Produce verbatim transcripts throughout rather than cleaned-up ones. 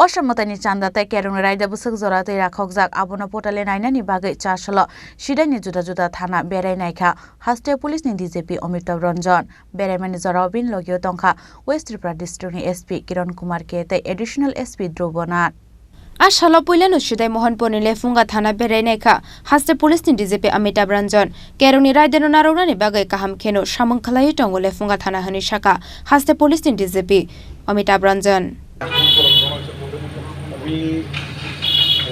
Osa mwtaini chanda tei kerongni raida bwswk jora twi rakhokjak, abono potale nainani bagwi chasalo sidaini juda juda thana berai naikha haste police ni D G P Amitabh Ranjan. Beraimani jorao bini logio tongkha West Tripura district ni S P Kiran Kumar K tei additional S P Dhruv Nath. A salo puilano Sidai Mohanpurni Lefunga thana berai naikha haste police ni D G P Amitabh Ranjan. Kerongni raidano narwknani bagwi kaham kheno samung khlaiwi tongo Lefunga thana hwnwi sakha haste police ni D G P Amitabh Ranjan. अभी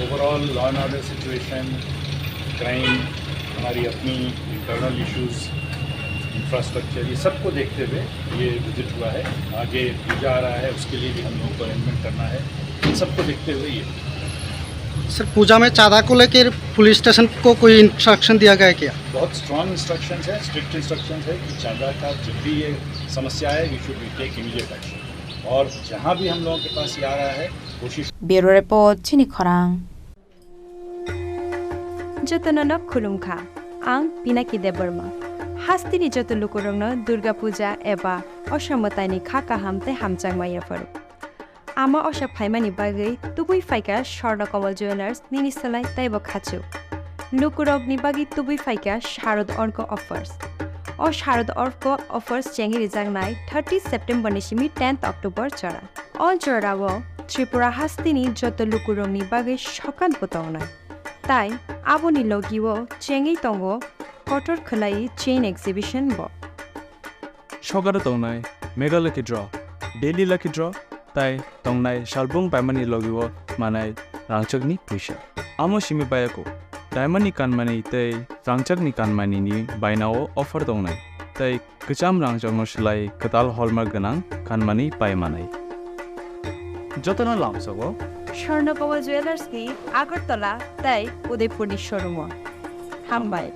overall law and order situation, crime, हमारी अपनी internal issues, infrastructure, ये सबको देखते हुए ये विजिट हुआ है। आगे पूजा आ रहा है, उसके लिए भी हम लोगों को अरेंजमेंट करना है। इन सबको देखते हुए ये सर, पूजा में चांदा को लेकर पुलिस स्टेशन को कोई इंस्ट्रक्शन दिया गया है क्या? बहुत स्ट्रॉन्ग इंस्ट्रक्शंस है, स्ट्रिक्ट इंस्ट्रक्शंस है कि चांदा का जब भी ये समस्या आए, we should take immediate action। और जहाँ भी हम लोगों के पास ये आ रहा है, कोशिश Bureau Report, Chini Khorang. Jotono no khulumkha, ang Pinaki Debbarma. Hasteni joto lukurokno Durga Puja eba Osa Mwtaini kha kaham tei hamjakma yapharo. Ama osa phaimani bagwi tubui phaikha Swarna Kamal Jewellers nini slai teibo khachuk. Lukurokni bagwi tubui phaikha Sharad Orko Offers. O Sharad Orko Offers chengwi rijaknai thirty September ni simi tenth October jora. O jorao Tripura hasteni joto lukurokni bagwi sokat bo tongnai. Tai aboni logio chengwi tongo kotor khwlai chain exhibition bo. Sokaro tongnai Mega Lucky Draw, Daily Lucky Draw, tai tongnai salbung paimani logio manai rangchakni puisa. Amo simi bayako, diamond ni kanmani tei rangchakni kanmani ni bainao offer tongnai, tai kwcham rangchakno swlai kwtal hallmark gwnang kanmani pai manai. Jotono lamsogo Swarna Kamal Jewellers ni Agartala tai Udaipur ni showroom o. Hambai.